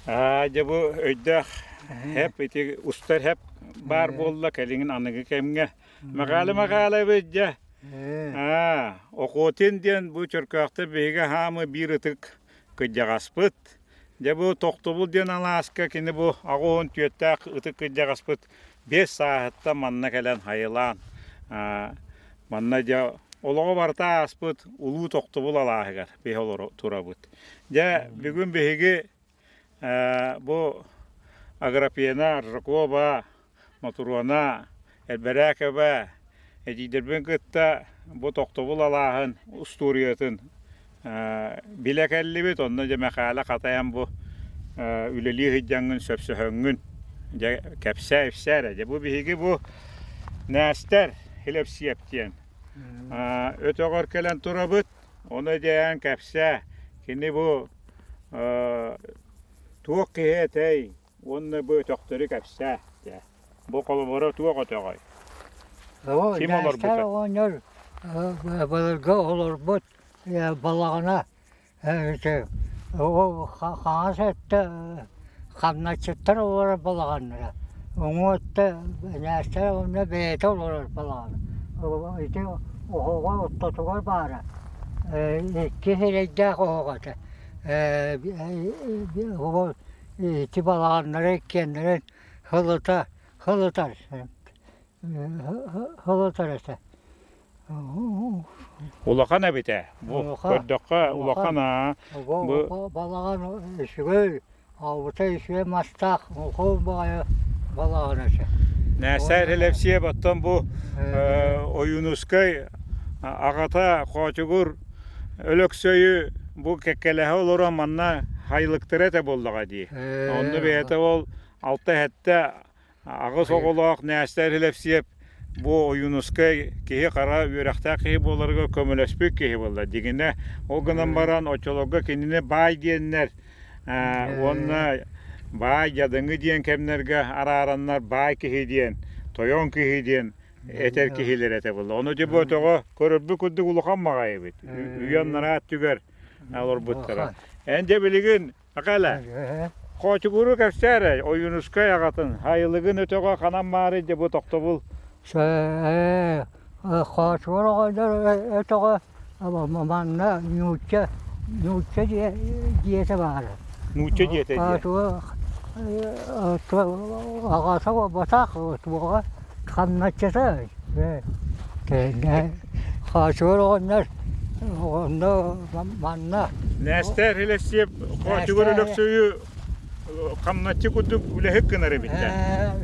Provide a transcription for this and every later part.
Аа, дьэ бу өйдөөх хэп ити устар хэп баар буолла кэлиҥин аныгы кэмҥэ. Мэхээлэ Мэхээлэбит дьэ. Аа, Охотин диэн бу Чөркөөхтөр биһиги хаамы биир ытык кырдьаҕаспыт. Дьэ бу Тохтобул диэн алааска кини бу аҕыс уон түөртээх ытык кырдьаҕаспыт биэс сааһыттан манна кэлэн хайылаан манна дьэ олоҕо барыта ааспыт улуу Тохтобул алааһыгар биһи олоро турабыт. Дьэ, бүгүн биһиги бу Аграпена, Аржакова, Мотуруона, Элбэрээкэбэ эдьиийдэрбин кытта бу тохтобул алааһын устуоруйатын билэ кэллибит. Онно дьэ Мэхээлэ хатайан бу үлэлии сылдьаҥҥын, сөпсөһөҥҥүн дьэ кэпсээ-ипсээ эрэ. Дьэ бу биһиги бу Нээстэр Хилэпсиэп диэн өтөҕөр кэлэн турабыт. Ону дьээн кэпсээ, кини бу туох киһи этэй уонна бу өтөхтөрү кэпсээ дьэ. Бу холобура туох өтөҕөй? Ким олорбута? оҕонньор былыргы олорбут балаҕана Хаҥас өттө хамначчыттар олорор балаҕаннара, уҥа өттө Нээстэр онно бэйэтэ олорор балаҕана. Ити оһоҕо ортотугар баара, икки сирэйдээх оһох этэ. Ити балаҕаннары иккиэннэрин сылыта сылытар сылытар этэ. Улахан эбит ээ. Бу көрдөххө улахан аа. Бу балаҕан үчүгэй, албыта үчүгэй мастаах мохуун баҕайы балаҕан этэ. Нээсээр Элэпсиэп оттон бу Ойуунускай аҕата Хоочугур Өлөксөйү бу кэккэлэһэ олорон манна хайылыктара этэ буоллаҕа дии. Онно бэйэтэ ол алта-сэттэ Аҕыс оҕолоох Нээстэр Илэпсиэп бу Ойуунускай киһи-хара үөрэхтээх киһи буоларыгар көмөлөспүт киһи буолла. Дьиҥинэ, ол гынан баран оччолорго кинини баай диэннэр уонна баай дьадаҥы диэн кэмнэргэ араараннар баай киһи диэн, тойон киһи диэн этэр киһилэр этэ буолла. Ону дьэ бу өтөҕө көрөрбүт курдук улахан маҕай эбит. Үйэ анараа өттүгэр олорбуттара. Эн дьэ билигин Акала, Хоочугуру кэпсээ эрэ, Ойуунускай аҕатын, Хайылыгын өтөҕө ханан баарый дьэ бу тохтобул? Хоочугур оҕонньор өтөҕө манна нуучча нуучча дьиэтэ баара. Нуучча дьиэтэ диэ. Аҕата буолбатах, туоҕа хамначчыта Хоочугур оҕонньор онно манна Нээстэр Илэссиэп Хоочугур Өлөксөйү хамначчы курдук үлэһит гынар эбиттэр.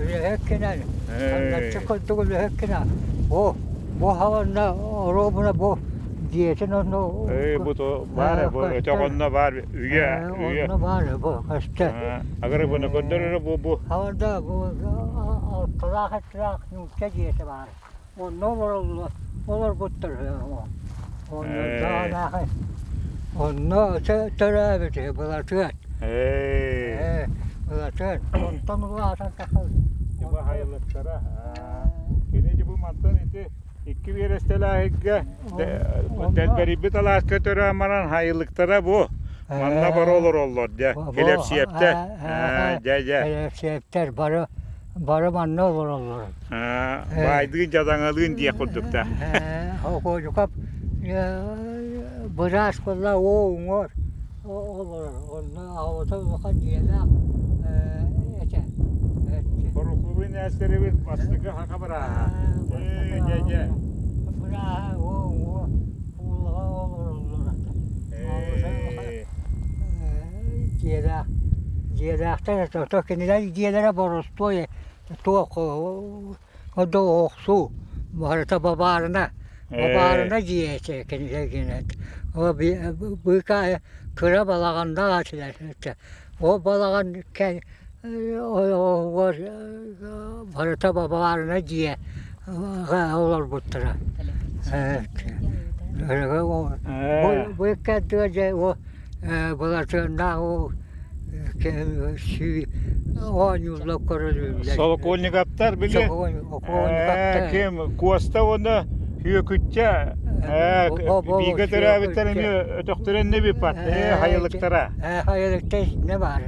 Үлэһит гынан, хамначчы курдук үлэһит гынан. Бу бу хаҕанна оруобуна бу дьиэтин онно Бу баар бу өтөх онно баар үйэ үйэ. Онно баар бу көстө. Агары буну көрдөрөр бу бу. Хаванда бу алталаах эттилээх нуучча дьиэтэ баар. Онно олороллор, олорбуттар Онно даҕанаахай онно төрөөбүт үһү Былатыан. Ээ, Былатыан. Онтон улаатан тахал. Бу хайылыктара. Кини дьэ бу мантан ити икки биэрэстэлээһиггэ дэлбэрийбит алааска төрөөн баран хайылыктара бу. Манна бары олороллор дьэ. Килэпсиэптэр. Дьэ дьэ. Килэпсиэптэр бары Бары манна олороллор. Баайдыын дьадаҥалыын диэх курдук да. Окуодьукап быраас буолла оо уҥуор олорор. Онно аҕабыта улахан дьиэлээх этэ. Борукулуй нээстэрэбит бастакы хака бырааһа. Ээ дьэ дьэ. Бырааһа оо уҥуор куулаҕа олороллор этэ. Аҕабыта улахан дьиэлээх дьиэлээхтэр ото кинилэр дьиэлэрэ боростуой туох охсуу барыта бабаарына бабаарына дьиэ этэ кинилэр быыкаа кыра балаҕаннаах этилэр ол балаҕан барыта бабаарына дьиэ олорбуттара бу икки дьэ Былатыаннаах оонньууллар көрөлүүллэр. Солокольниковтар били ким Куоста уонна Хүөкүччэ. Бииргэ төрөөбүттэр эмиэ өтөхтөрө иннэ биппат, хайылыктара. Хайылыктар итиннэ баар.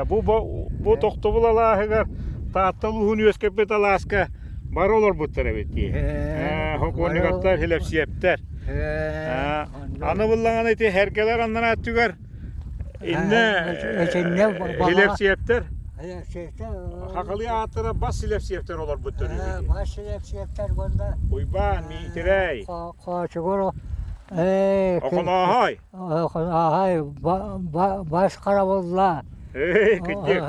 Бу бу тохтобул алааһыгар Таатта улууһун үөскэппит алааска бары олорбуттар эбит дии. Хокуонньугаттар, Хилэпсиэптэр. Аны буллаҕына ити Һэргэлэр аннараа өттүгэр иннэ Хилэпсиэптэр Хахалыы ааттара Бас Силэпсиэптэр олорбуттар үһү. Бас Силэпсиэптэр уонна Уйбаан, Миитирэй. Хоочугур Охонооһой. Охонооһой бас харабылла. Эй, кырдьык.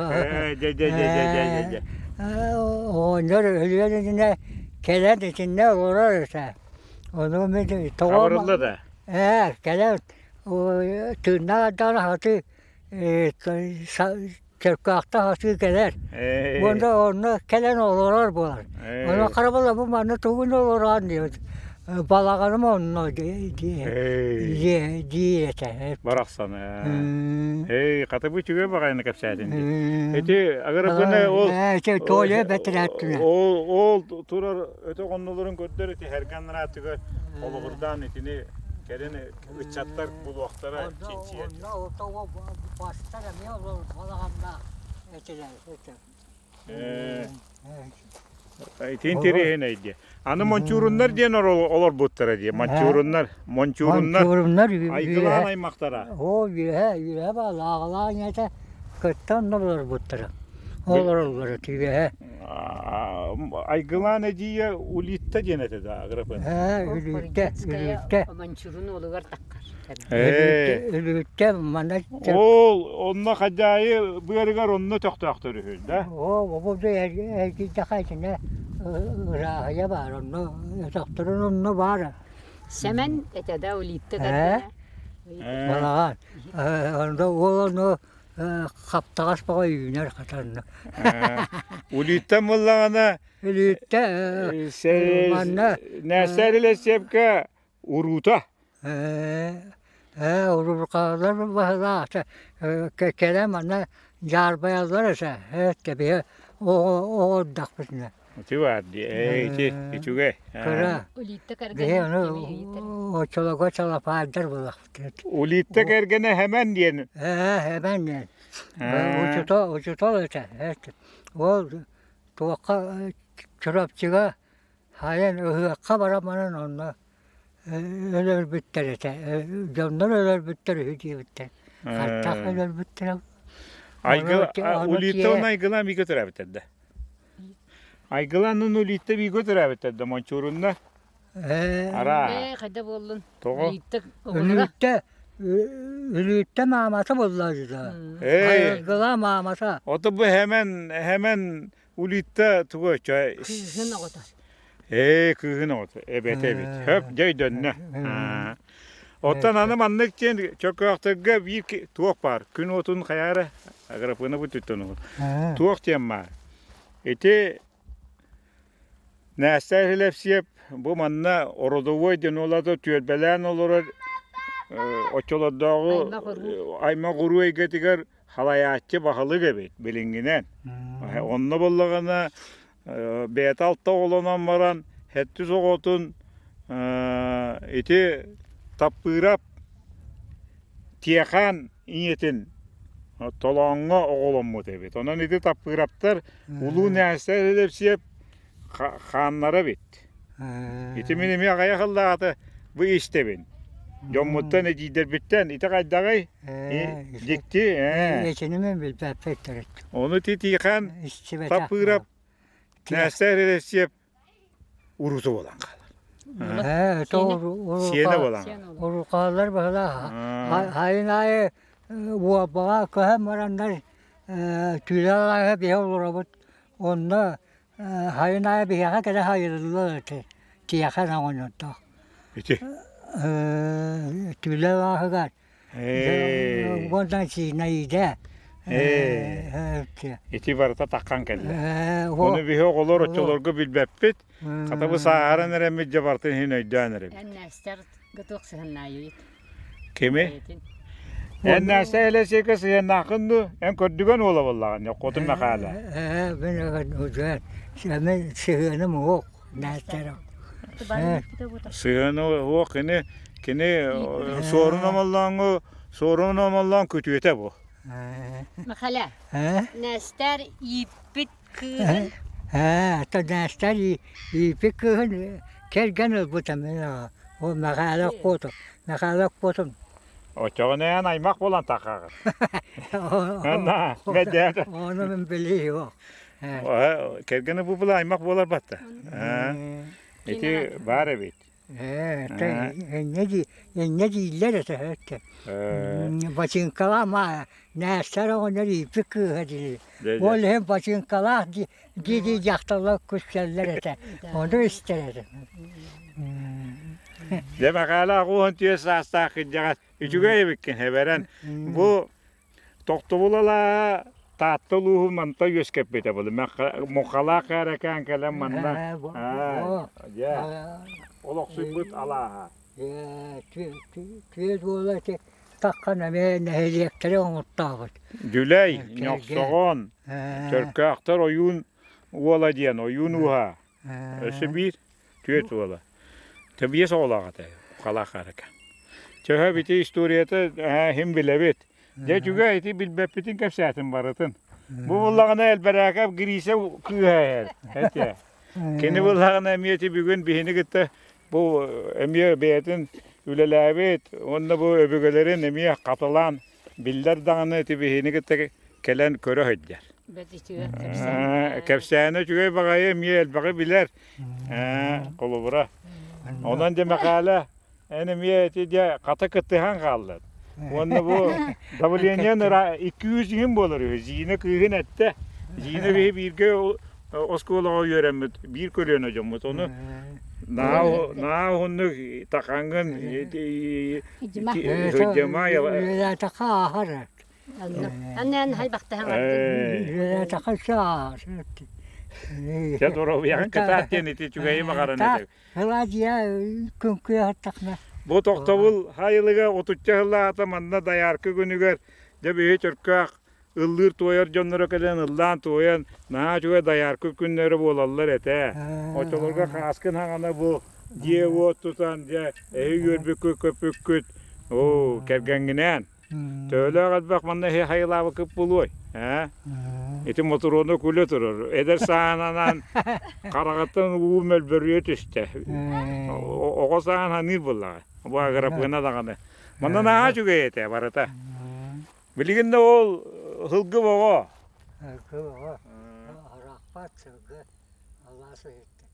Дьэ, дьэ, дьэ, дьэ, дьэ, дьэ. Оҕонньор өлүөн иннинэ кэлэн итиннэ олорор этэ. Ону мин тоҕо Хабырылла да? Ээ, кэлэн тыыннаах эрдэҕинэ хатыы Чөркөөхтө хатыы кэлэр. Уонна онно кэлэн олорор буолар. Ону харабыл бу манна тугун олороон диэбит. Балаҕаным онно дии дии этэ. Барахсан ээ. Хата бу үчүгэй баҕайыны кэпсээтин дии. Ити агырабына ол Толя бэтэрээттүнэ. Ол ол турар өтөх оннуларын көрдөр ити Хэрган аратыгар холобурдаан итини кэлин ыччаттар булуохтара чинчийэр. Бастар эмиэ балаҕаннаах этилэр. Ити интэриэһинэй дии. Аны мончууруннар диэн олорбуттара дии. Мончууруннар, мончууруннар, айгылаан аймахтара. Оо, үөһэ, үөһэ баа, лааҕылаан этэ, кытта онно олорбуттара. Олороллоро үөһэ. Айгылаан эдьиийэ Улитта диэн этэ да Аграпын. Ээ, Үлүттэ, Үлүттэ. Мончурун уолугар таххар. Үлүттэ манна Ол онно хадьаайы быарыгар онно төхтөөхтөр үһү да? Оо, бу эргийдэхэ итинэ ырааһыйа баар онно өтөхтөрүн онно баара. Сэмэн этэ да Улитта кэргэнэ. Балаҕан. Онно уол ону хаптаҕас бөҕө үүнэр хатанна. Улиттан буллаҕына Үлүттэ манна Нээсээр Илэсиэпкэ уруута. Ээ, урурҕаалар баһылаата кэлэн манна дьаарбайаллар этэ. Ээ, тэбиһэ оҕордахпытына. Ити баар дии, ээ, ити үчүгэй. Кыра. Улитта Биһи кэргэнэ ону оччолорго чалапаайдар буолахпыт. Улитта кэргэнэ Хэмэн диэн. Ээ, Хэмэн диэн. Учутал, учутал этэ. Ол туохха Чурапчыга хайан ыһыахха баран баран онно өлөрбүттэр этэ. Дьоннор өлөрбүттэр үһү диэбиттэр. Хаттах өлөрбүттэрэ. Айгыла Улитта уонна Айгыла бииргэ төрөөбүттэр да. Айгыланын Улитта бииргэ төрөөбүттэр да Мончуурунна. Араа. Ээ, хайда буоллун? Тоҕо? Улитта оҕолоро. Үлүттэ Үлүттэ маамата буолла да. Ээ. Айгыла маамата. Ото бу хэмэн хэмэн Улитта тугу өчө Кыыһын оҕото. Ээ, кыыһын оҕото. Эбэтэ эбит. Хөп, дьэ өйдөннө. Оттон аны маннык диэн чөкөөхтөргө биир туох баар? Күн уотун хайаара Аграпына бүтүттэн уһун. Туох диэн баар? Ити Нээстэй Хилэпсиэп бу манна ородовой диэн уолата түөлбэлээн олорор оччолордооҕу аймах-уруу эйгэтигэр халайааччы баһылык эбит билиҥҥинэн. Онно буоллаҕына бэйэтэ алта оҕолонон баран сэттис оҕотун ити Таппыырап Тиэхээн ийэтин Толооҥҥо оҕоломмут эбит. Онон ити Таппыыраптар Улуу Нээстэр Элэпсиэп хааннара эбит. Ити мин эмиэ аҕыйах ыллаҕата бу истэбин. Дьоммуттан, эдьиийдэрбиттэн ити хайдаҕый? Дьикти ээ. Итини мин билбэппит Ону ити Тиихэн Таппыырап Нээстэр Элэпсиэп урута буолан хаалар. Сиэнэ буолан. Урукаалар быһылаах хайын аайы уобаҕа көһөн бараннар түүлэ аайы биһи олоробут. Онно хайын аайы биһиэхэ кэлэ хайырыллар этэ. Тиэхэ оҕонньордоох. Ити. Түүлэ ааһыгар Уонна Синаида Ити барыта таххан кэллэ. Ону биһи оҕолор оччолорго билбэппит. Хата бу сааһыран эрэммит дьэ барытын иһин өйдөөн эрэбит. Эн Настя гытык сыһыннаайыйыт. Кими? Эн Настя Элэсиэкэ сыһыаннааххын дуу? Эн көрдүгэн уола буоллаҕын, Хотун Мэхээлэ. Ээ, мин үдүөн, мен сыһыаным уох, Настя. Сыһыаны уох кини кини суорун омоллооҥҥу суорун омоллоон күтүөтэ бу. Михаля, Нестер ииппит кыыһын Ээ, то Нестер ииппит кыыһын кэргэн ылбыта мин ол Михаила Котов, Михаила Котов Оччоҕуна эн аймах буолан таххаҕын. Анна, мэдээт. Ону мин билиһиох. Кэргэнэ бу була аймах буолар батта. Ити баар эбит. Инньэ дииллэр этэ өттө. Бачыыҥкалаах маа Нээстэр оҕонньор ииппит кыыһа диир. Ол иһин бачыыҥкалаах дии-дии дьахталлар күссэллэр этэ. Ону истэр этим. Дьэ Мэхээлэ 84 саастаах кырдьаҕас үчүгэй эбиккин эбэрэн бу Тохтобул алааһа Таатта улууһун манта үөскэппитэ буолла. Мухалаах Кээрэкээн кэлэн манна дьэ олохсуйбут алааһа. Түөрт уола ити таххан эмиэ нэһилиэктэри оҥортообут. Дүлэй, Ньохсоҕон, Чөркөөхтөр ойуун уола диэн ойуун ууһа. Өссө биир түөрт уола. Тэбиэс оҕолоох этэ, Халаах Арыка. Төһө бити историята иһин билэбит. Дьэ үчүгэй ити билбэппитин кэпсээтим барытын. Бу буллаҕына Элбэрээкэп Гриша кыыһа иһэр этэ. Кини буллаҕына эмиэ ити бүгүн биһини кытта бу эмиэ бэйэтин үлэлээбит уонна бу өбүгэлэрин эмиэ хатылаан биллэр даҕаны ити биһини кытта кэлэн көрө сылдьар. Кэпсээнэ үчүгэй баҕайы эмиэ элбэҕи билэр. Холобура. Онон дьэ Мэхээлэ эн эмиэ ити дьэ хата кыттыһан хааллын. Уонна бу давлениен 200 иһин буолар үһү. Зина кыыһын эттэ. Зина биһи бииргэ оскуолаҕа үөрэммит биир көлүөнэ дьоммут. Ону наа уһуннук тахаҥҥын сыдьыма Үөрээтэххэ ааһар. Аннан хайбахтаһан Үөрээтэххэ ааһар. Дьэ доруобуйаҕын кытаат диэн ити үчүгэйи баҕаран этэ. Ыладьыйа күҥкүйэ сыттахна. Бу тохтобул хайылыга отучча сыллааҕыта манна дайаарка күнүгэр дьэ биһи Чөркөөх ыллыыр-туойар дьонноро кэлэн ыллаан-туойан наһаа үчүгэй дайаарка күннэрэ буолаллар этэ. Оччолорго хааскын хаҥана бу дьиэ-уот тутан дьэ эһи үөрбүккүт көппүккүт оо кэргэҥҥинээн Төһөлөөх элбэх манна эһи хайылаабыккыт буолуой? Ээ? Ити мотуруону күлэ турар. Эдэр сааһынан хараҕыттан уу мөлбөрүйэ түстэ. Оҕо сааһын саныыр буоллаҕа. Бу аграпыына даҕаны. Манна наһаа үчүгэй этэ барыта. Билигин да ол сылгы боҕо. Сылгы боҕо. Арахпат сылгы. Алаас иһиттэ.